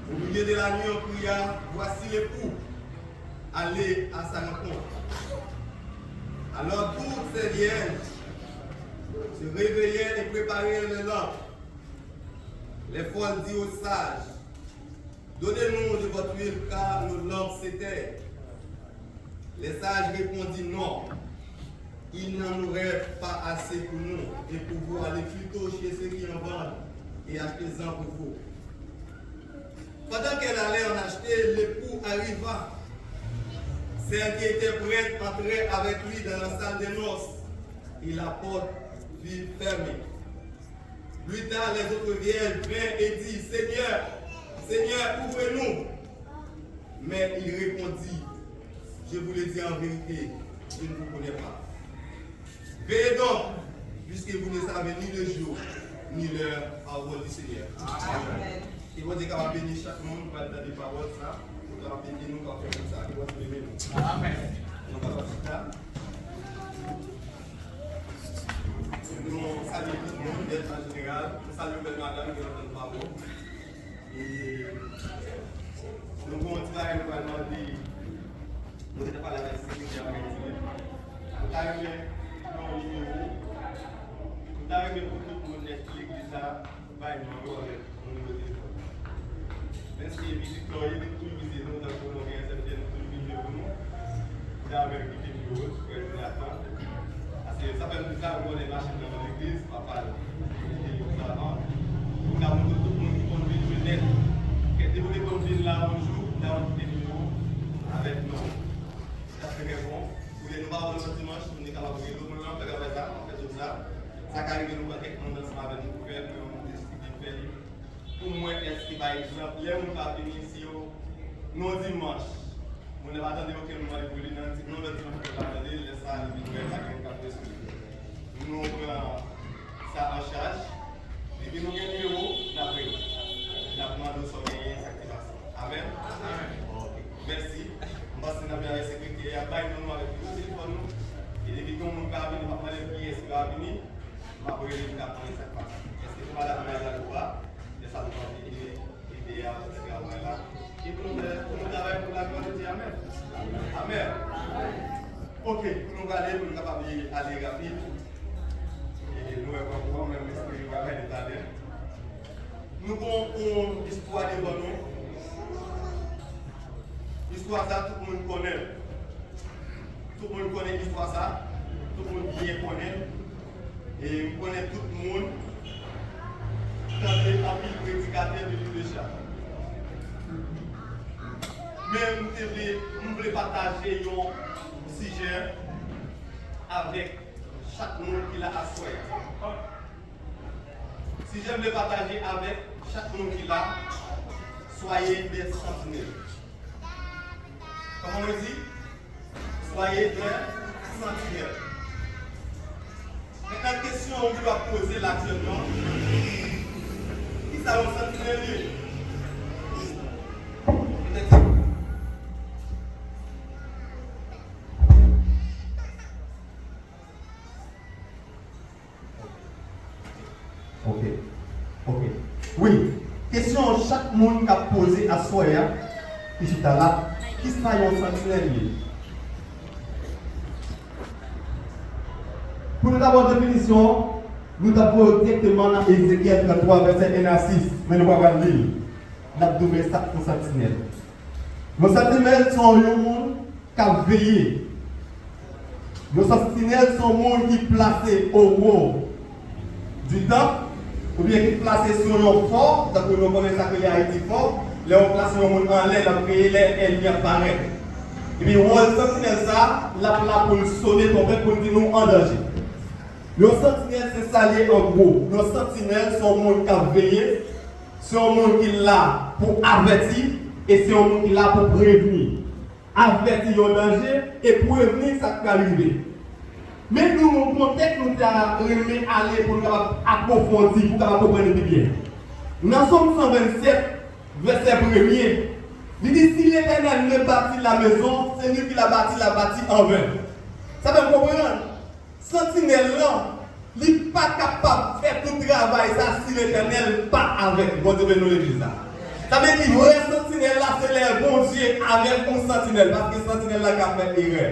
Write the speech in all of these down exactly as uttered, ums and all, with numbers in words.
Au milieu de la nuit, on cria, voici l'époux, allez à sa rencontre. Alors toutes ces vierges se réveillèrent et préparèrent les lampes. Les folles dirent aux sages, donnez-nous de votre huile, car nos lampes s'éteignent. Les sages répondirent, non, il n'en aurait pas assez pour nous et pour vous, allez plutôt chez ceux qui en vendent et achetez-en pour vous. Pendant qu'elles allaient en acheter, l'époux arriva. Celles qui étaient prêtes entrèrent avec lui dans la salle des noces et la porte fut fermée. Plus tard, les autres vierges vinrent et dirent, Seigneur, Seigneur, ouvre-nous. Mais il répondit, je vous le dis en vérité, je ne vous connais pas. Veillez donc, puisque vous ne savez ni le jour, ni l'heure, parole du Seigneur. Amen. Ke Bondye kapab beni chak moun ki pral tande pawòl sa, pou kapab beni nou, kapab fè moun sa. Ke Bondye beni nou. Amen. Nou kapab chita. Nou salye tout moun, dèt an jeneral. Nou salye bèl madanm ki ap tann pawòl. E nou gen yon ti bagay nou pral mande. Nou te pale avèk sekretè a mèkredi. Nou ta renmen yon nimewo. Nou ta renmen pou tout moun nèt ki legliz la bay nimewo avèk nimewo telefòn. Menm si vizitè yo, yo te toujou vizite nou, tankou nou gen sèvitè, nou toujou vin jwe pou nou. Ou ta renmen kite nimewo, frè Jonathan. Paske sa fè m di sa, m konnen machin nan nan legliz, papa l. Li te di sa avan. Pou ta montre tout moun ki konn vin jwe nèt. Kèt depi w te konn vin la yon jou, ou ta konn kite nimewo avèk non. Sa trè bon. Pou lè nou pa wè nou nan dimanch, nou te kapab rele moun nan, fè travay sa, fè tout sa. Sa ka rive nou pran kèk moun ansanm avè nou pou fè, nou menm nou deside fè li. Pou mwen, èske, pa egzanp, lè moun pa vini, si yo, nan dimanch, moun nan pa tande okenn moun pale pou li, nan di-, nan lòt dimanch, moun pa tande, lè sa a, li vin wè pa gen moun k ap resevwa. Nou pran sa an chaj. Depi nou gen nimewo, n ap rele. N ap mande w sa w genyen, sa k te pase. Amèn? Amèn. Ok. Mèsi. M panse n ap vin avèk sekretè a, bay non nou avèk nimewo telefòn nou. E depi gen yon moun pa vini, m ap mande l kiyès ki pa vini. M ap rele pou n ap konnen sa k pase. Èske se madanm nan la ou pa? Lè sa nou pa vini ede a pou travay la. E pou nou fè, pou nou travay pou laglwa de Dye. Amèn. Amèn. Ok, pou nou prale, pou nou kapab ale rapid. E nou wè kòman, kòman menm espri yo travay de talè. Nou gon yon istwa devan nou. Istwa sa, tout moun konnen l. Tout moun konnen istwa sa. Tout moun byen konnen l. E m konnen tout moun tande anpil predikatè de tout de chak. Men m te vle, m vle pataje yon sijè avèk chak moun ki la aswè a. Sijè m vle pataje avèk chak moun ki la, soyez des sentinelles. Kòman mwen di? Soyez des sentinelles. Mentnan, kesyon ou dwe poze la aktyèlman, kisa yon santinèl ye? Petèt Ok. Ok. Wi. Kesyon chak moun k ap poze aswè a, ki chita la, kisa yon santinèl ye? Pou nou ta ba w definisyon, nou ta pran yo dirèkteman nan Ezekyèl tranntwa, vèsè en a sis, men nou pa pral li l. N ap touve sa k yon santinèl. Yon santinèl se yon moun k ap veye. Yon santinèl se yon moun ki plase owo di tanp, oubyen ki plase sou yon fò, tankou nou konnen sa k rele Ayiti fò, lè yo plase yon moun anlè, l ap veye lè ènmi ap parèt. Epi wòl santinèl sa, l ap la pou l sone twonpèt pou l di nou an danje. Yon santinèl se sa l ye an gwo. Yon santinèl se yon moun k ap veye, se yon moun ki la pou avèti, e se yon moun ki la pou prevni. Avèti yon danje e prevni sa k pral rive. Men nou, yon kontèks nou ta renmen ale pou nou kapab apwofondi, pou kapab konprann li pi byen. Nan Sòm san vennsèt, vèsè premye, li di, Si l'Éternel ne bâtit la maison, celui qui la bâtit la bâtit en vain. Sa fè m konprann, santinèl lan, li pa kapab fè tout travay sa si Letènèl pa avèk li. Bondye beni nou legliz la. Sa vle di vrè santinèl la se lè Bondye avèk yon santinèl, paske santinèl la ka fè erè.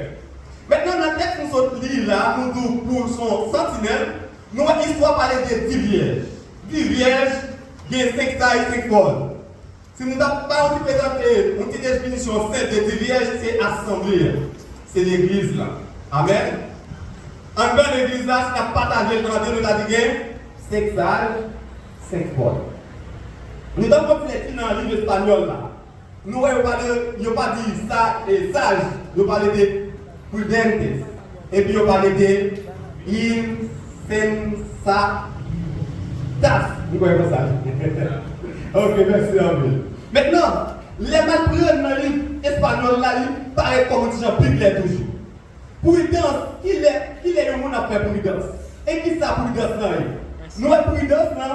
Mentnan, nan tèks nou sot li la, nou di w pou son santinèl, nou wè istwa pale de di vyèj. Di vyèj, gen senk saj, senk fòl. Si nou ta ba yon ti prezante, yon ti definisyon senp de di vyèj, se asanble a, se legliz la. Amèn. Anndan legliz la, si n ap pataje l nan de, nou ta di gen senk saj, senk fòl. Nou ta kontinye ki nan liv espanyòl la. Nou wè yo pa de, yo pa di sa, e saj, yo pale de prudentes. Epi yo pale de insensatas. Nou kwè konsa. Ok, mèsi anpil. Mentnan, lè m al pran nan liv espanyòl la, li parèt kòm yon ti jan pi klè toujou. Pridans, kilè, kilè yon moun ap fè pridans? E kisa pridans lan ye? Nou wè pridans lan,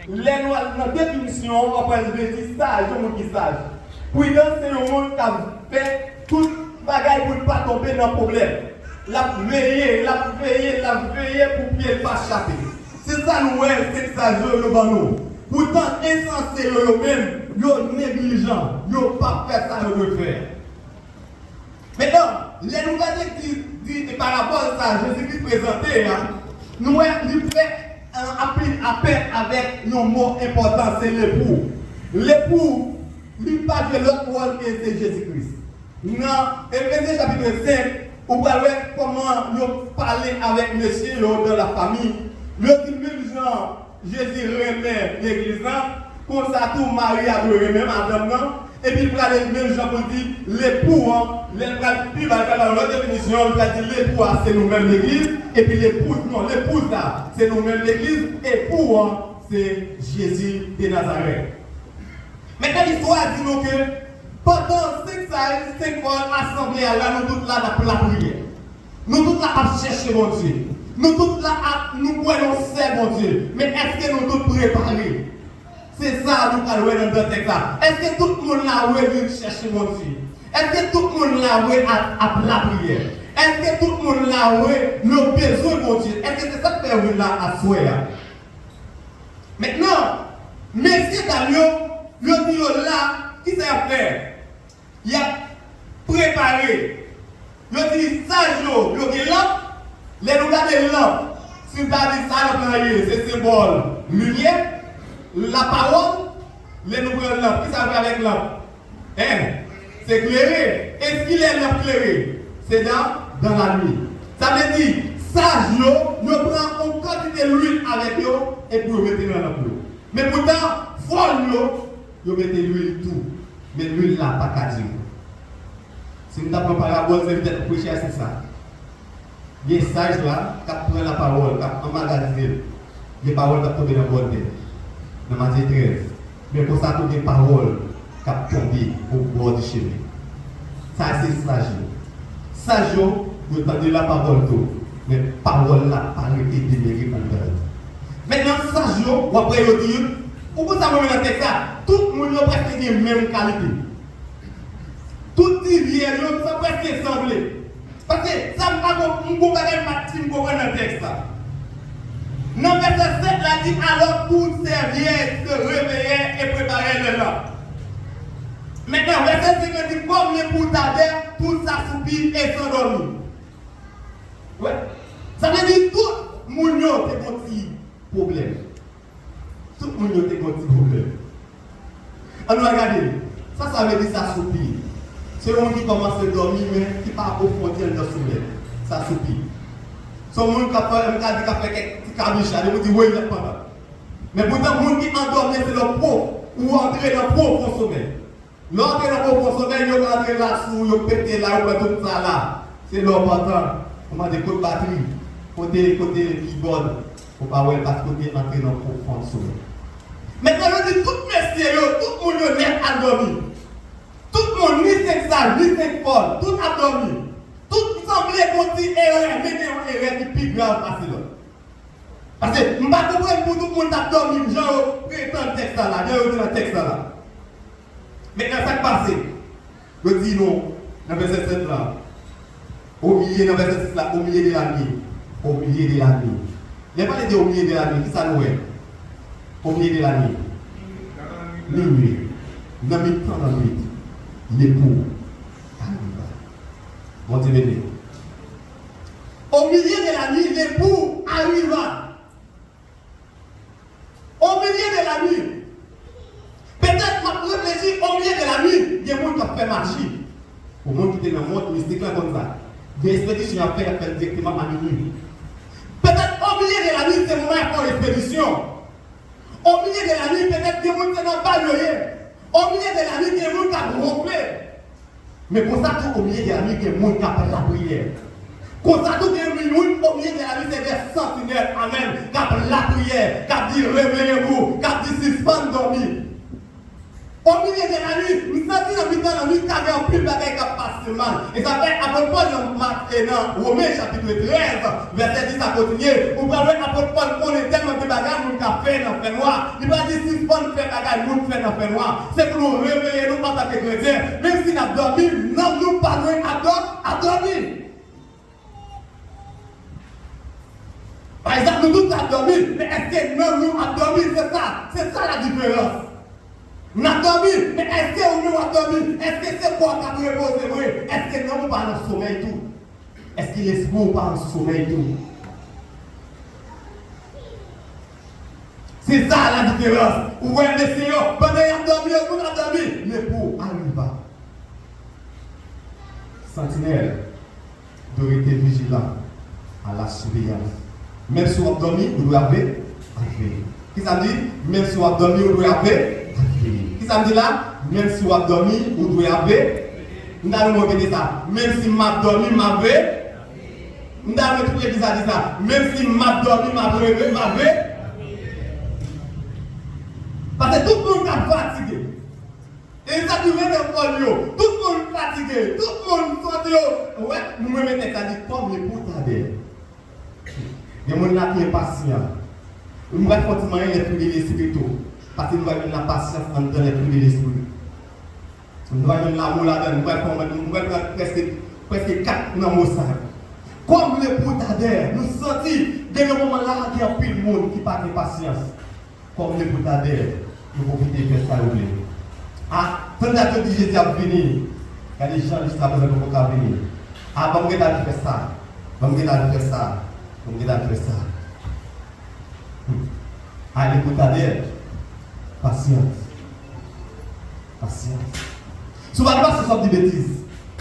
lè nou al nan definisyon an, w ap wè l vle di saj, yon moun ki saj. Pridans se yon moun k ap fè tout bagay pou l pa tonbe nan pwoblèm. L ap veye, l ap veye, l ap veye pou pye l pa chape. Se sa nou wè senk saj yo, yo ban nou. Poutan, ensanse yo, yo menm, yo neglijan, yo p ap fè sa yo dwe fè. Mentnan, lè nou gade di, di parabòl sa Jezikri prezante a, nou wè li fè, eh, anpil apèl avèk yon mo enpòtan, se lepou. Lepou, li pa jwe lòt wòl ke se Jezikri. Nan Efezyen chapit senk, ou pral wè kòman yo pale avèk mesye yo dans la famille. Yo di menm jan Jezi renmen legliz lan, konsa tou mari a dwe renmen madanm nan, epi l prale menm jan pou l di lepou an, lè l pral pi ba, l pral ba yon lòt definisyon, l pral di lepou a se nou menm legliz, epi lepouz, non, lepouz la se nou menm legliz, epou an se Jezi de Nazarèt. Mentnan, istwa a di nou ke pandan senk saj, senk fòl asanble a la, nou tout la n ap lapriyè. Nou tout la ap chèche Bondye. Nou tout la ap, nou kwè nan yon sèl Bondye. Men èske nou tout prepare? Se sa nou pral wè nan tèks la. Èske tout moun la vle vin chèche Bondye? Èske tout moun la vle ap, ap lapriyè? Èske tout moun la vle, yo bezwen Bondye? Èske se sa k fè yo vin la aswè a? Mentnan, mesye dam yo, yo di yo la, kisa y ap fè? Y ap prepare. Yo di saj yo, yo gen lanp. Lè nou gade lanp, si n ta di sa lanp lan ye, se senbòl limyè, lapawòl. Lè nou pran lanp, kisa nou fè avèk lanp? Hein? Se klere. E kilè lanp klere? Se dans, dans la nuit. Sa vle di, saj yo, yo pran yon kantite lwil avèk yo, epi yo mete nan lanp yo. Men poutan, fòl yo, yo mete lwil tou. Men lwil la pa ka dire. Si m ta pran parabòl, se petèt preche a se sa. Gen saj la k ap pran lapawòl, k ap anmagazine l. Gen pawòl k ap tonbe nan bò tè, nan Matye trèz. Men konsa tou gen pawòl k ap tonbe o bò di chemen. Sa se saj yo. Saj yo, yo tande lapawòl tou, men pawòl la pa rete demere anndan yo. Mentnan, saj yo, w ap wè yo di, ou konn sa mwen nan tèks la, tout moun yo prèske gen menm kalite. Tout di vyèj yo, sa prèske sanble. Paske sa m pa konp-, m gon bagay m pa t fin konprann nan tèks la. Nan vèsè sèt la di, alors tous ces vierges se réveillèrent et préparèrent leurs lampes. Mentnan, vèsè senk la di, comme l'époux tardait, toutes s'assoupirent et s'endormirent. Wè. Sa vle di tout moun yo te gon ti pwoblèm. Tout moun yo te gon ti pwoblèm. Ann nou al gade. Sa sa vle di, s'assoupir? Se yon moun ki kòmanse dòmi, men ki pa apwofondi anndan somèy. S'assoupir. Se yon moun k ap fè, m ka di k ap fè kèk ti kabicha, depi w di woy, l ap pandan. Men poutan, moun ki andòmi, se lè w pwo-, ou antre nan pwofon somèy. Lè w antre nan pwofon somèy, yo ka antre la sou ou, yo pete la, yo pran tout sa la. Se lè w pantan, ou mande kot batri, kote, kote kibòd, ou pa wè l paske w te antre nan pwofon somèy. Mentnan, yo di tout mesye yo, tout moun yo nèt al dòmi. Tout moun, ni senk saj, ni senk fòl, tout ap dòmi. Tout sanble gon ti erè, men gen yon erè ki pi grav pase lòt. Paske m pa konprann pou tout moun t ap dòmi jan yo pretann tèks sa la, jan yo di nan tèks sa la. Mentnan, sa k pase? Yo di nou, nan vèsè sèt la, au milieu, nan vèsè sis la, au milieu de la nuit. Au milieu de la nuit. Lè pale de au milieu de la nuit, kisa nou wè? Au milieu de la nuit. Minui. Nan mitan lannwit, l'époux arriva. Bondye beni. Au milieu de la nuit, l'époux arriva. Au milieu de la nuit. Petèt m ap reflechi, au milieu de la nuit, gen moun k ap fè maji. Pou moun ki te nan mond mistik lan konn sa. Gen espedisyon y ap fè, y ap fè l dirèkteman a minui. Petèt au milieu de la nuit, se moman y ap fè yon espedisyon. Au milieu de la nuit, petèt gen moun se nan bal yo ye. Au milieu de la nuit, gen moun k ap wonfle. Men konsa tou, au milieu de la nuit, gen moun k ap lapriyè. Konsa tou, gen moun, au milieu de la nuit, se de santinèl, amèn, k ap lapriyè, k ap di, réveillez-vous, k ap di, sispann dòmi. Au milieu de la nuit, m santi nan mitan lannwit, ta gen anpil bagay k ap pase mal. E sa fè apot Pòl nan Mat-, e nan Women chapit trèz, vèsè dis la kontinye, ou pral wè apot Pòl konnen tèlman gen bagay moun ka fè nan fènwa. Li pa di sispann fè bagay moun fè nan fènwa. Se pou nou reveye nou antanke kretyen. Menm si n ap dòmi, nanm nou pa dwe ap dò-, ap dòmi. Pa egzanp, nou tout ap dòmi, men èske nanm nou ap dòmi? Se sa, se sa la diferans. N ap dòmi, men èske ou menm w ap dòmi? Èske se kò w k ap repoze vre? Èske nanm ou pa nan somèy tou? Èske lespri w pa an somèy tou? Se sa la diferans. Ou wè mesye yo, pandan y ap dòmi, yo tout ap dòmi. L'époux arriva. Sentinèl dwe rete vijilan, à la surveillance. Menm si w ap dòmi, ou dwe ap ve-, ap veye. Kisa m di? Menm si w ap dòmi, ou dwe ap ve-, ap veye. Kisa m di la? Menm si w ap dòmi, ou dwe ap ve-, m ta renmen repete sa. Menm si m ap dòmi, m ap ve-, m ta renmen tout legliz la di sa. Menm si m ap dòmi, m ap reve, m ap ve-, paske tout moun ka fatige. E sa ki rive nan kò l yo. Tout moun fatige. Tout moun santi yo. Ou wè, nou renmen tèks la di, kòm le pou tadè. Gen moun la ki enpasyan. Nou pral fè yon ti manyen lè fwi de lespri tou. Paske nou pral jwenn lapasyans anndan lè fwi de lespri. Nou pral jwenn lamou ladan l. Nou pral fè yon, nou pral pran prèske, prèske kat nan mo sa yo. Kòm le pou tadè, nou santi, gen yon moman la, gen anpil moun ki pa gen pasyans. Kòm le pou tadè, yo pwofite fè sa yo vle. A, tann dat yo di Jezi ap vini. Gade jan jiskaprezan poko ka vini. A, ban m ret al fè sa. Ban m ret al fè sa. Ban m ret al fè sa. Hmm. A, le pou tadè. Pasyans. Pasyans. Si w pa gen pasyans, w ap di betiz.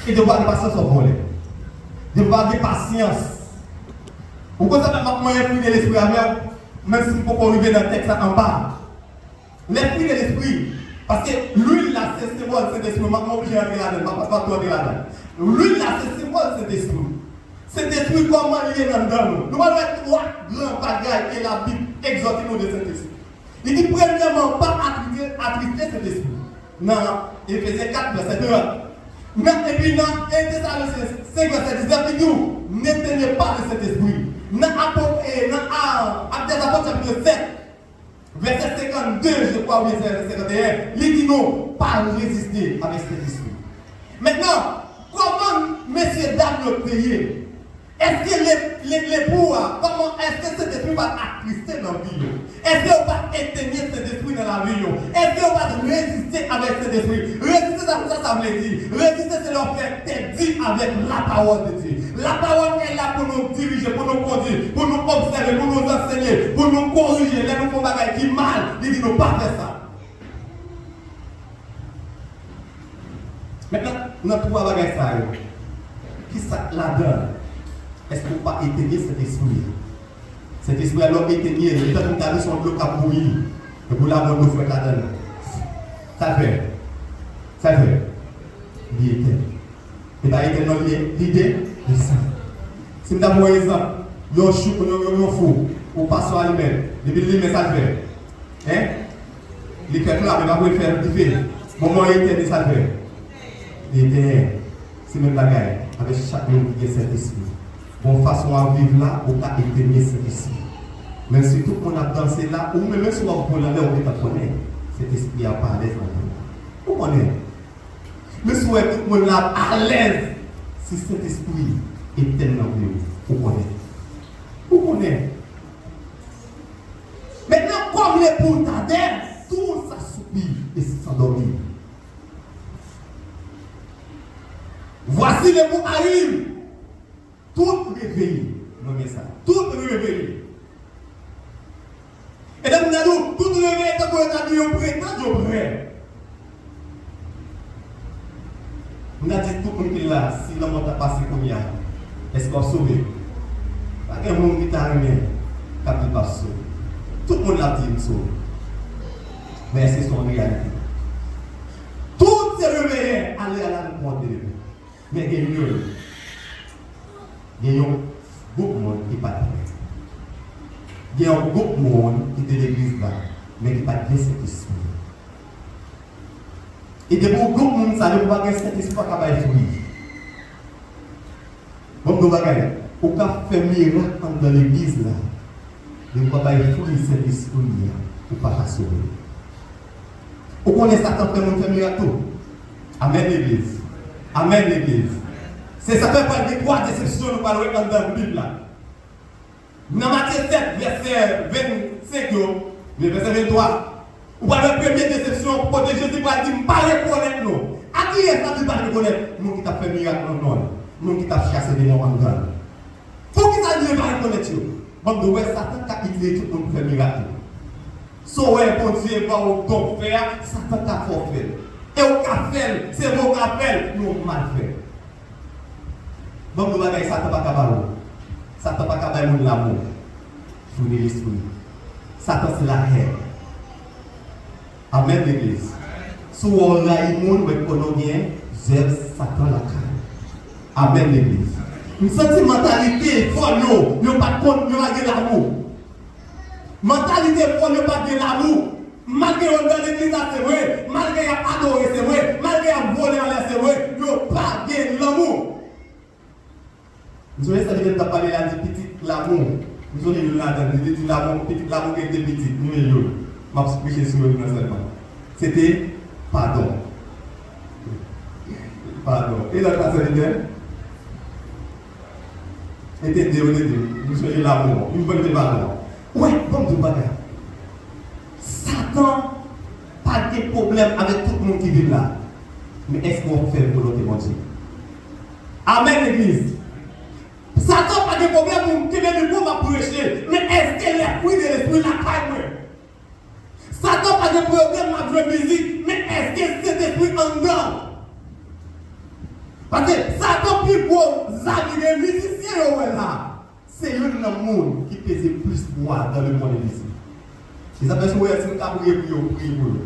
E depi w pa gen pasyans, w ap vòlè. Depi w pa gen pasyans. Ou konn sa fè m ap manyen fwi de lespri avè w? Menm si m poko rive nan tèks la anba. Lè fwi de lespri, paske lwil la se senbòl Sentespri, m ap oblije rantre ladan l, m ap, m ap tou rantre ladan l. Lwil la se senbòl Sentespri. Sentespri, kòman li ye anndan nou? Nou pral wè twa gran bagay ke Labib egzòte nou de Sentespri. Li di, premyèman, pa atriste, atriste Sentespri. Nan Efezyen kat, vèsè trant. Nan, epi nan en Tesalonichen senk, vèsè diznèf, li di w, n'éteignez pas le Saint-Esprit. Nan Apot, e, nan a, Actes des Apôtres, chapitre sept, vèsè senkannde, je crois, oubyen vèsè senkanteyen, li di nou, pa reziste avèk Sentespri. Mentnan, kòman mesye dam yo te ye? Èske le, le, lepou a, kòman, èske Sentespri pa t atriste nan vi yo? Èske yo pa t etenye Sentespri nan lavi yo? Èske yo pa t reziste avèk Sentespri? Reziste, sa, sa, sa vle di? Reziste, se lè w fè tèt di avèk lapawòl de Dye. Lapawòl est là pou nou dirije, pou nou kondui, pou nou obsève, pou nou ansenye, pou nou korije. Lè nou fè yon bagay ki mal, li di nou pa fè sa. Mentnan, nan twa bagay sa yo, ki sa k ladan l? Èske w pa etenye Sentespri a? Sentespri a, lè w etenye l, li tankou w ta di se yon dlo k ap bouyi, epi w lage yon dlo frèt ladan l. Sa l fè? Sa l fè? Li etèn. Li pa etèn non, li, li de, desann. Si m ta pran yon egzanp, yon chou, yon, yon, yon fou, ou pase yon alimèt, depi l limen, sa l fè? Hein? Li fè flamen, pa vre, l fè dife. Bon, mwen etèn, sa l fè? Li etèn. Se menm bagay avèk chak moun ki gen Sentespri. Bon, fason w ap viv la, ou ka etenye Sentespri. Menm si tout moun ap danse la, ou menm, menm si w ap vole anlè, ou gentan konnen Sentespri a pa alèz nan moun nan. Ou konnen. Men si w wè tout moun la ap alèz, se Sentespri etèn nan vi w. Ou konnen. Ou konnen. Mentnan, kòm lepou tadè, tou sa soupi e san dòmi. Destine pou Ayim. Tout reveye. Mwen gen sa. Tout reveye. E lè m gade w, tout reveye tankou yo ta gen yon pretan, yo prè. M ta di tout moun ki la, si lanmò ta pase kounye a, èske w ap sove? Pa gen moun ki ta renmen k ap di l p ap sove. Tout moun la ap di m sove. Men èske se yon reyalite? Tout se reveye ale a la rankont de Legliz. Men gen youn, gen yon gwoup moun ki pa t prè. Gen yon gwoup moun ki te legliz la, men ki pa t gen Sentespri. E depi yon gwoup moun sa yo pa gen Sentespri, pa ka bay fwi. Bon, m di w bagay, ou ka fè mirak anndan legliz la, men ou pa bay fwi Sentespri a, ou pa ka sove. Ou konnen Satan fè moun fè mirak tou. Amèn, legliz. Amèn, legliz. Se sa k fè pral gen twa desepsyon nou pral wè anndan Bib la. Nan Matye sèt, vèsè vennsenk yo, men vèsè venntwa, ou pral wè premye desepsyon kote Jezi pral di, "M pa rekonèt nou." A kiyès Labib pa rekonèt? Moun ki t ap fè mirak nan non l, moun ki t ap chase demon anndan l. Poukisa Dye pa rekonèt yo? Ban m di w, wè, Satan ka itilize tout moun pou fè mirak tou. Si w wè Bondye ba w don pou fè a, Satan ka fè w fè l. E w ka fè l, se vre w ka fè l, men w mal fè l. Ban m di w bagay Satan pa ka ba w. Satan pa ka bay moun lamou. Fwi de lespri. Satan se lahèn. Amèn, legliz. Si w wè w rayi moun, mwen konnen w gen zèv Satan lakay ou. Amèn, legliz. M santi mantalite fòl yo, yo pa t konn, yo pa gen lamou. Mantalite fòl yo pa t gen lamou. Malgre yo nan legliz la, se vre. Malgre y ap adore, se vre. Malgre y ap vole anlè, se vre. Yo pa gen lanmou. M sonje sa li menm t ap pale la, di pitit lamou. M sonje youn ladan, li te di lamou, pitit lamou gen de pitit, nou ye youn. M ap preche sou youn nan sèlman. Se te padon. Padon. E lòt la, sèvitè? E te de, yo te de. M sonje lamou. M konn te padon. Wè, ban m di w bagay. Satan pa gen pwoblèm avèk tout moun ki vin la. Men èske w ap fè volonte Bondye? Amèn, legliz. Satan pa gen pwoblèm pou m kenbe mikwo, m ap preche. Men èske lèfwi de lespri lakay mwen? Satan pa gen pwoblèm m ap jwe mizik, men èske Sentespri anndan? Paske Satan pi gwo zam li gen, mizisyen yo wè la. Se youn nan moun ki peze plis pwa dans le monde invisible. E sa fè si w wè si m ka priye pou yo, m priye pou yo.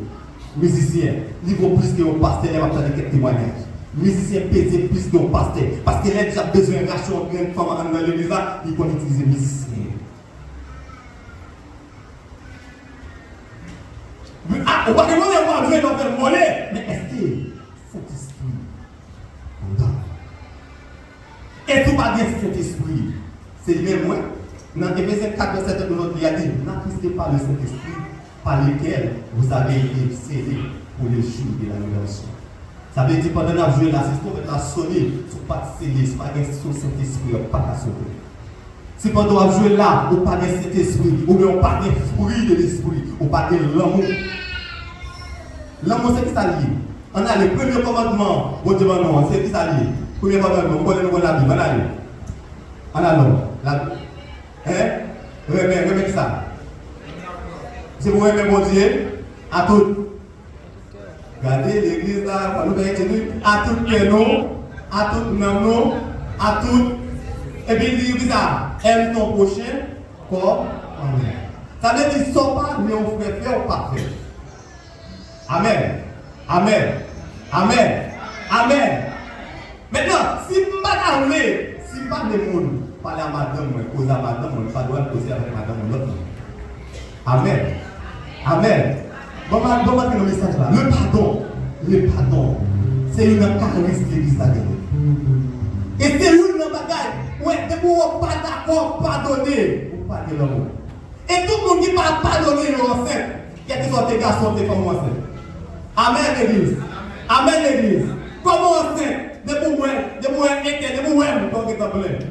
Mizisyen, li vo plis ke yon pastè, lè m ap tande kèk temwayaj. Mizisyen peze plis ke yon pastè. Paske lè dyab bezwen rache yon grenn fanm anndan legliz la, li konn itilize mizisyen. Men, a, ou pa gen pwoblèm pou w ap jwe nan fè vole, men èske Sentespri anndan? E si w pa gen Sentespri, se li menm, wi. Nan Efesyen kat, vèsè trant, nou li a di, n'attristé pas le Saint-Esprit, par lequel vous avez été scellés pour le jour de la rédemption. Sa vle di, pandan n ap jwe la, si twonpèt la sone, si w pa t sele, si w pa gen, si w Sentespri an pa ka sove. Si pandan w ap jwe la, ou pa gen Sentespri, oubyen ou pa gen fwi de lespri, ou pa gen lanmou. Lanmou se kisa l ye? Ann ale, premye kòmandman Bondye ban nou an, se kisa l ye? Premye kòmandman, nou konnen, nou konn Labib, ann ale. Ann ale non. Labib. Hein? Renmen, renmen kisa? Se pou renmen Bondye a tout. Gade legliz la, fò nou fè etid wi. A tout kè nou, a tout nanm nou, a tout. Epi li di kisa? Aime ton prochain comme toi-même. Sa vle di sa w pa vle yon frè fè, w pa fè. Amèn. Amèn. Amèn. Amèn. Mentnan, si m pa ta vle, si m pa vle moun pale a madanm mwen, koze a madanm mwen, m pa dwe al koze avèk madanm yon lòt moun. Amèn. Amèn. Bon, m a, bon, m antre nan mesaj la. Le padon. Le padon. Se youn nan karis legliz la genyen. E se youn nan bagay, wè, depi w pa dakò padone, ou pa gen lanmou. E tout moun ki pa padone yo ansent, kèlkeswa w te gason, w te fanm, ou ansent. Amèn, legliz. Amèn, legliz. Kòman w ansent? Depi w wè, depi w wè enken, depi w wè m, kò w gentan plen.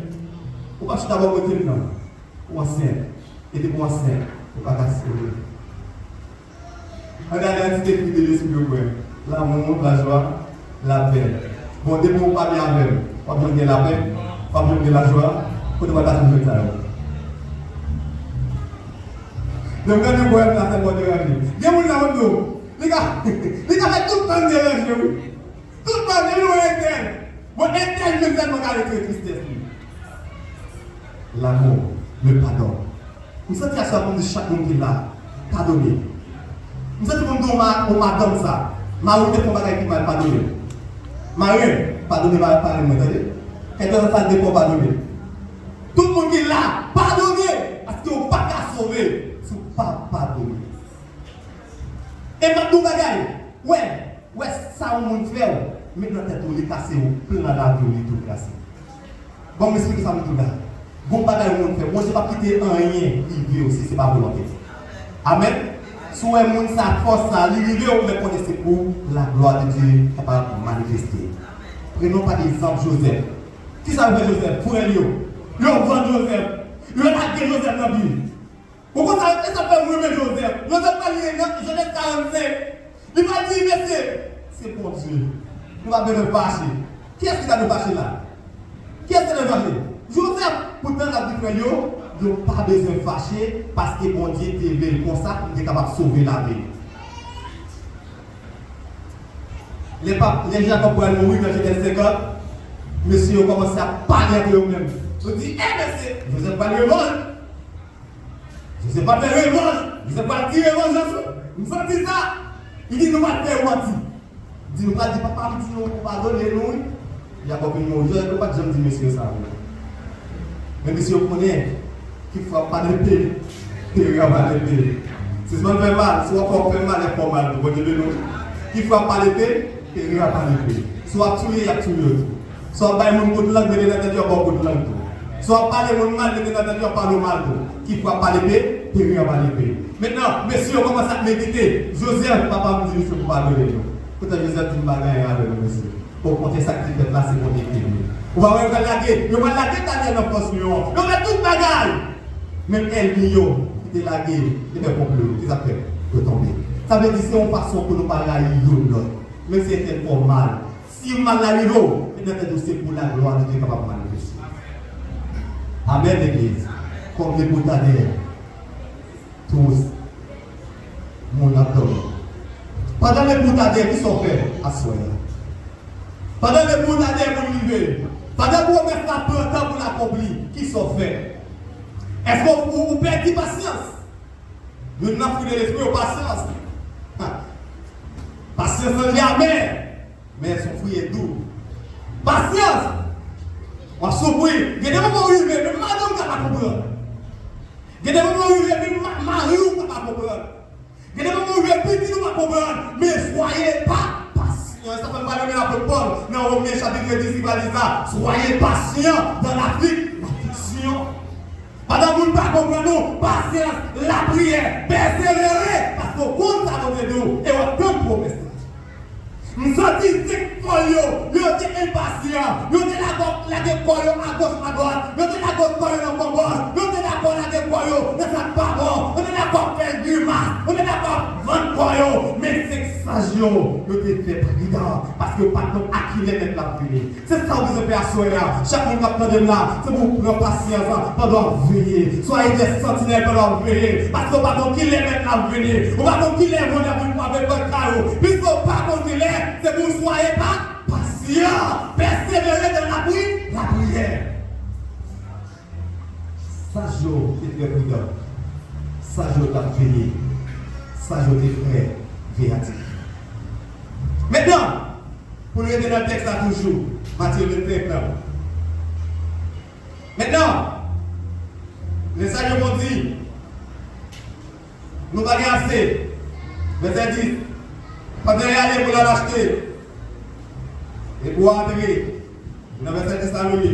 Ou pa chita bò kote m nan. Ou ansent. E depi w ansent, ou pa ka sere. Ann gade an ti te fwi de lespri yo kwè. L'amour, la joie, la paix. Bon, depi w pa byen avè m, W ap janm gen lapè, w ap janm gen lajwa, kote w pral pase jèn sa yo? Lè m gade yon bòy ap fè bò deranje. Gen moun la, mwen di w, li ka, li ka fè tout tan deranje, wi. Tout tan, li lwen entèl. Bon, entèl menm sèlman ka retire tristès li. L'amour, le pardon. M santi aswè pou m di chak moun ki la, padone. M santi pou m di yon ma-, yon madanm sa, mari w te fè yon bagay ki mal, padone. Mari, padone pa, pare mwen, tande? Kèlkeswa sa l te fè w, padone. Tout moun ki la, padone, paske w pa ka sove si w pa padone. E m ap di w bagay, wè, wè sa yon moun fè w, met nan tèt ou li kase w, plan lavi w li tou kase. Bon, m esplike sa m di w la. Gon bagay yon moun fè, Bondye p ap kite anyen rive w si se pa volonte l. Amèn. Si w wè moun sa, fòs sa, li rive w, men konnen se pou la gloire de Dieu kapab manifeste. Prenons par exemple Joseph. Kisa yo fè Joseph? Frè l yo, yo vann Joseph. Yo lage Joseph nan bil. Ou konn sa, e sa fè m renmen Joseph. Joseph pral li nan Jenèz karannsenk. Li pral di, mesye, se Bondye. Nou pa bezwen fache. Kiyès ki ta dwe fache la? Kiyès ki ta dwe fache? Joseph. Poutan l ap di frè l yo, yo pa bezwen fache, paske Bondye te vle l konsa pou l te kapab sove lavi l. Lè pap, lè Jakòb pral mouri nan Jenèz senkant, mesye yo kòmanse ap pale antre yo menm. Yo di, e mesye, Joseph pral revanj. Joseph pral fè revanj. Joseph pral tire revanj sou. M santi sa. Li di nou pral fè manti. Di nou pral di papa m di nou pou padone nou wi. Jakòb vin mouri. Joseph yo pa t janm di mesye yo sa vre. Men mesye yo konnen ki frap pa lepe, pere a pa lepe. Sispann fè mal, si w ap fè w fè mal, e fè w mal tou. Bondye beni w. Ki frap pa lepe, pere a pa lepe. Si w ap touye, y ap touye w tou. Si w ap bay moun kout lang, mete nan tèt yo ba w kout lang tou. Si w ap pale moun mal, mete nan tèt yo pale w mal tou. Ki frap pa lepe, pere a pa lepe. Mentnan, mesye yo kòmanse ap medite. Jozèf, papa m di misye pou padone nou. Poutan Jozèf di m pa gen anyen avè nou, mesye. Okontrè, sa k te fèt la, se Bondye ki te vle. Ou pa wè yo pral lage, yo pral lage Danyèl nan fòs lyon an. Yo fè tout bagay. Menm ènmi yo ki te lage, te fè konplo yo, kisa k fèt? Yo tonbe. Sa vle di se yon fason pou nou pa rayi youn lòt. Menm si entèl fè w mal, si mal la rive w, met nan tèt ou se pou laglwa de Dye kapab manifeste. Amèn, legliz. Kòm le boutadè. Tous moun ap dòmi. Pandan le boutadè, kisa w fè aswè a? Pandan le boutadè moun rive, pandan pwomès la pran tan pou l akonpli, kisa w fè? Èske w, ou, ou pèdi pasyans? Youn nan fwi de lespri yo, pasyans. Ha. Pasyans lan li amè. Men son fwi e dou. Pasyans. W ap soufri. Gen de moman w rive, menm madanm ka pa konprann. Gen de moman w rive, menm ma-, mari w ka pa konprann. Gen de moman w rive, pitit ou pa konprann. Men soyez pa patient. Sa fè m pale men apot Pòl nan Women chapit dis, li pral di sa. Soyez patient dans l'afflic-, l'affliction. Pandan moun pa konprann ou, pasyans, lapriyè, pèsevere, paske w konn sa Bondye di w, e w ap tann pwomès la. M santi senk fòl yo, yo te enpasyan, yo te dakò lage kò yo agoch adwat, yo te dakò kò yo nan konbòs, yo te dakò lage kò yo nan sa k pa bon, yo te dakò fè grimas, yo te dakò vann kò yo, men senk saj yo, yo te fè pridan, paske yo pa t konn a kilè mèt la ap vini. Se sa w bezwen fè aswè a. Chak moun k ap tande m la, se pou w pran pasyans pandan w ap veye. Soyez des sentinelles pandan w ap veye. Paske w pa konn kilè mèt la ap vini. Ou pa konn kilè vòlè ap vin frape pòt kay ou. Piske w pa konn kilè, se pou w soyez pa patient. Persévérez dans la pri-, la prière. Saj yo te trè pridan. Saj yo t ap veye. Saj yo te trè veyatif. Mentnan, pou n rete nan tèks la toujou, Matye vennsenk lan. Mentnan, lè saj yo di, nou pa gen ase. Vèsè dis, pandan y ale pou l al achte, e pou antre, nan vèsè dis la nou li,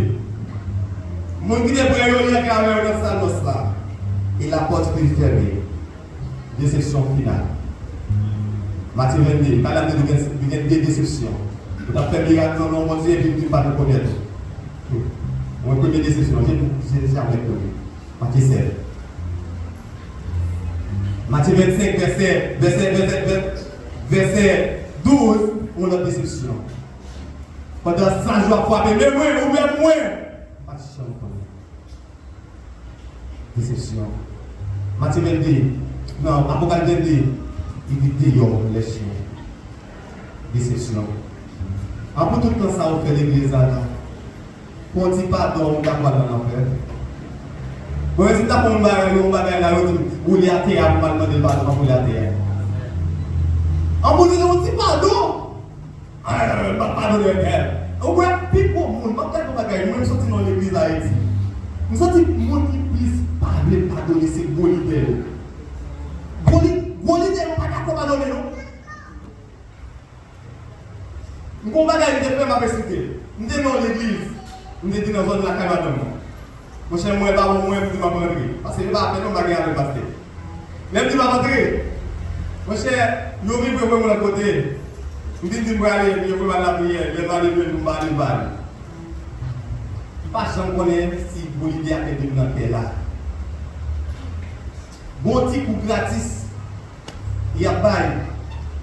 moun ki te prè yo, li antre avè yo nan sal nòs la, e lapòt fin fèmen. Desepsyon final. Matye vennde, li pale ap di nou gen, nou gen de desepsyon. Ou t ap fè mirak nan non Bondye, epi nou pa rekonèt ou. Mwen, premye desepsyon, Jezi, Jezi avèk nou. Matye sèz. Matye vennsenk, vèsè, vèsè, vèsè, vèsè, vèsè douz, yon lòt desepsyon. Pandan sa jou ap frape, men mwen, ou menm mwen, m pa t janm konnen. Desepsyon. Matye vennde, non, Apokalips vennde, li di dehors les chiens. Desepsyon. An pou tout tan sa ou fè legliz la, non. Pou yon ti padon, ou ta pral nan lanfè. Bon, yo di, ta fè yon bagay, yon bagay la, yo di, woule atè a, pou m al mande l padon, m ap woule atè a. An pou di, yon ti padon. Ah, m ap padone entèl. Ou wè, pi gwo moun, m ap gade yon bagay, mwen, m soti nan legliz Ayiti. M santi moun ki plis pa vle padone, se gwo lidè yo. Gwo li-, gwo lidè yo pa dakò padone, non. M gon bagay m te fè, m ap esplike. M te nan yon legliz, m te di nan zòn lakay madanm mwen. Monchè, mwen pa bon, mwen, m di m ap rantre. Paske se pa afè nou, m pa gen avèk pastè. Lè m di m ap rantre, monchè, yo vin voye mwen lòt kote. M vin di m prale, yo voye m al lapriyè. Lè m ale, yo di m pa ale, m pa ale. M pa janm konnen si gwo lidè a te vin nan kè la. Gon ti kou gratis y ap bay.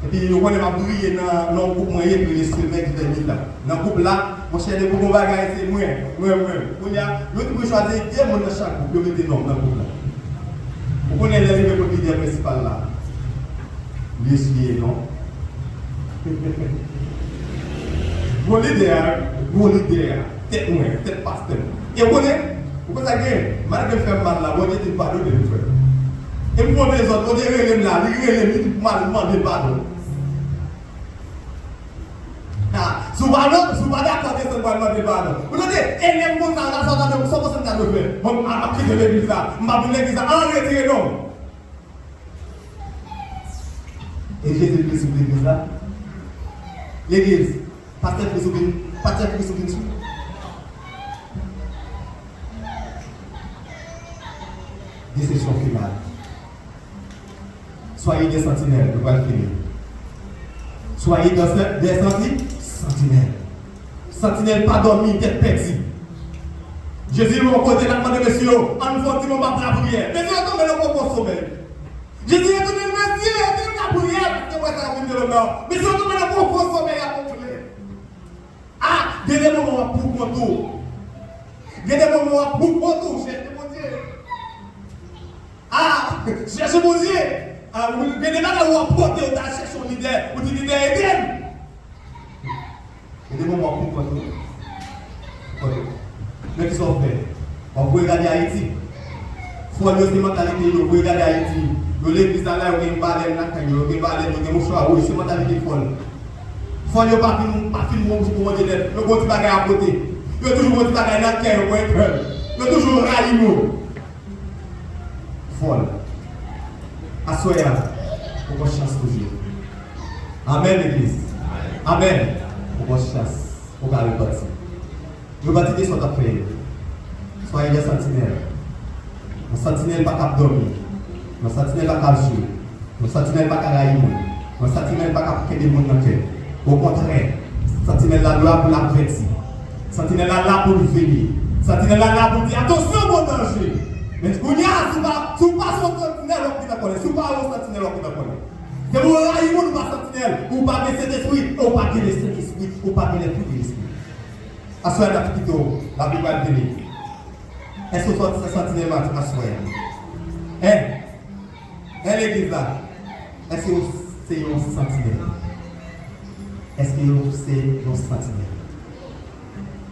Epi yo konnen m ap briye nan, nan yon gwoup mwen ye ki rele Semèk Vèmita. Nan gwoup la, monchè, depi gon bagay, se mwen, mwen, mwen. Kounye a, yo di pou yo chwazi de moun nan chak gwoup, yo mete non m nan gwoup la. Ou konnen lè rive kot lidè prensipal la, li eswiye non. Gwo lidè a, gwo lidè a. Tèt mwen, tèt pastè m. E w konnen, ou konn sa k gen, malgre l fè m mal la, Bondye di m padone l, frè. E m pran dezòd, Bondye rele m la, li rele m, li di m pou m al mande l padon. Ha, si w pa, si w pa dakò, desann pou al mande l padon. Ou tande, e lè m konn sa, la sa w tande, sa w panse m ta dwe fè? Bon, m ap kite legliz la, m pa vin legliz la, an retire non. E Jezi Kris ouvri legliz la. Legliz, pastè Kris ouvri, pastè Kris ouvri sou. Desepsyon final. Soyez des sentinelles, nou pral fini. Soyez des, des senti-, sentinelles. Santinèl pa dòmi, tèt pèdi. Jezi rive yon kote, l ap mande mesye yo, ann fè yon ti moman lapriyè. Mesye yo tonbe nan pwofon somèy. Jezi retounen, mesye yo di lapriyè, paske wè sa yo vin de lòm nan. Mesye yo tonbe nan pwofon somèy, y ap gonfle. A, gen de moman w ap pou kont ou. Gen de moman w ap pou kont ou, chèche Bondye. A, chèche Bondye. A, gen de bagay w ap pote, ou ta chèche yon lidè, ou di lidè ede m. Gen de moman w ap pou kont ou. Pou kont ou. Men kisa w fè? W ap voye gade Ayiti. Fòl yo se mantalite yo, voye gade Ayiti. Yo legliz la, la, yo gen balèn lakay yo, yo gen balèn, yo gen mouchwa wouj, se mantalite fòl. Fòl yo pa fin, pa fin wouj pou Bondye nèt. Yo gon ti bagay a kote. Yo toujou gon ti bagay nan kè yo pou enpè. Yo toujou rayi nou. Fòl. Aswè a, ou gon chans toujou. Amèn, legliz. Amèn. Ou gon chans. Ou ka repanti. Yo pa tande sa w t ap fè yo. Soyez des sentinelles. Yon santinèl pa kab dòmi. Yon santinèl pa kab jwe. Yon santinèl pa ka rayi moun. Yon santinèl pa ka kenbe moun nan kè. Okontrè, santinèl la la pou l avèti. Santinèl la la pou l veye. Santinèl la la pou l di, "Atansyon, gon danje." Men kounye a, si w pa, si w pa se yon santinèl, w ap gentan konnen. Si w pa yon santinèl, w ap gentan konnen. Se pou w rayi moun, ou pa santinèl, ou pa gen Sentespri, ou pa gen Sentespri, ou pa gen lespri de lespri. Aswè a n ap kite w, Labib pral vini. Èske w se santinèl maten aswè a? Hein? Hein, legliz la? Èske w se yon santinèl? Èske w se yon santinèl?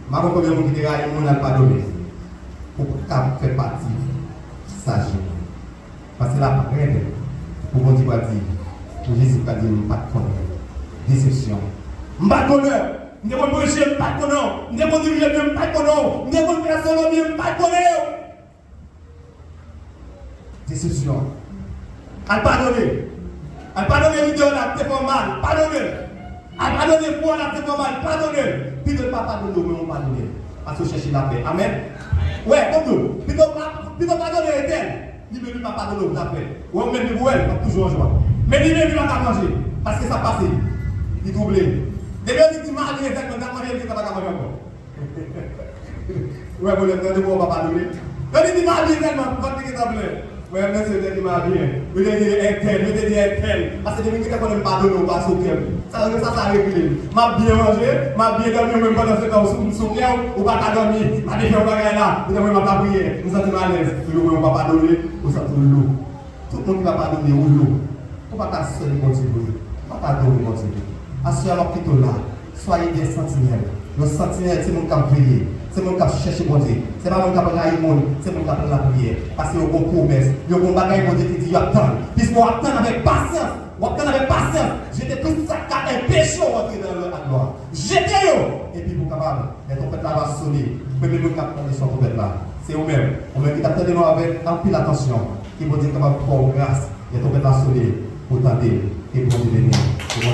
M pa konn konbyen moun ki te rayi moun al padone pou w ka fè pati saj yo. Paske l ap rèd pou Bondye pral di, pou Jezi pral di, "M pa t konnen w." Desepsyon. M pa t konnen w. M te konn preche, m pa t konnen w. M te konn dirije byen, m pa t konnen w. M te konn fè solo byen, m pa t konnen w. Desepsyon. Al padone. Al padone lidè w la ki te fè w mal. Padone l. Al padone frè w la ki te fè w mal. Padone l. Pito l pa padone w, men w padone l. Paske w chèche lapè. Amèn. Wè, kòm nou. Pito pa, pito padone entèl. Li menm li pa padone w, lapè. Wè, ou menm li pou wè l, w ap toujou an jwa. Men li menm li pa ka manje. Paske sa pase. Li twouble. Depi yo di di mari entèl, mwen t ap manje, li gentan pa ka manje ankò. Ou wè, bonè, tande bon, papa nou ye. Yo di di m abiye tèlman, vant li gentan plen. Mwen menm se te di m a byen. Yo te di entèl, yo te di entèl. Paske depi m gentan konnen m padone w, ou pa sou kè m. Sa vle sa, sa regle m. M ap byen manje, m ap byen dòmi, ou menm pandan se tan ou sou, m sou kè w, ou pa ka dòmi. M ap byen fè yon bagay la, ou te mwen m ap lapriyè. M santi m alèz. Toujou mwen ou pa padone, ou santi w lou. Tout moun ki pa padone, ou lou. Ou pa ka sèvi Bondye vre. Ou pa ka adore Bondye vre. Aswè a m ap kite w la. Soyez des sentinelles. Yon santinèl, se moun k ap veye. Se moun k ap chèche Bondye. Se pa moun k ap rayi moun, se moun k ap pran lapriyè. Paske yo gon pwomès, yo gon bagay Bondye te di y ap tann. Piske w ap tann avèk pasyans, w ap tann avèk pasyans. Jete tout sa k ka anpeche w antre nan la glwa. Jete yo! Epi pou kapab, lè twonpèt la va sone, premye moun k ap tande son twonpèt la, se ou menm. Ou menm ki t ap tande nou avèk anpil atansyon. Ke Bondye kapab fè w gras, lè twonpèt la sone, pou tande. Ke Bondye beni w.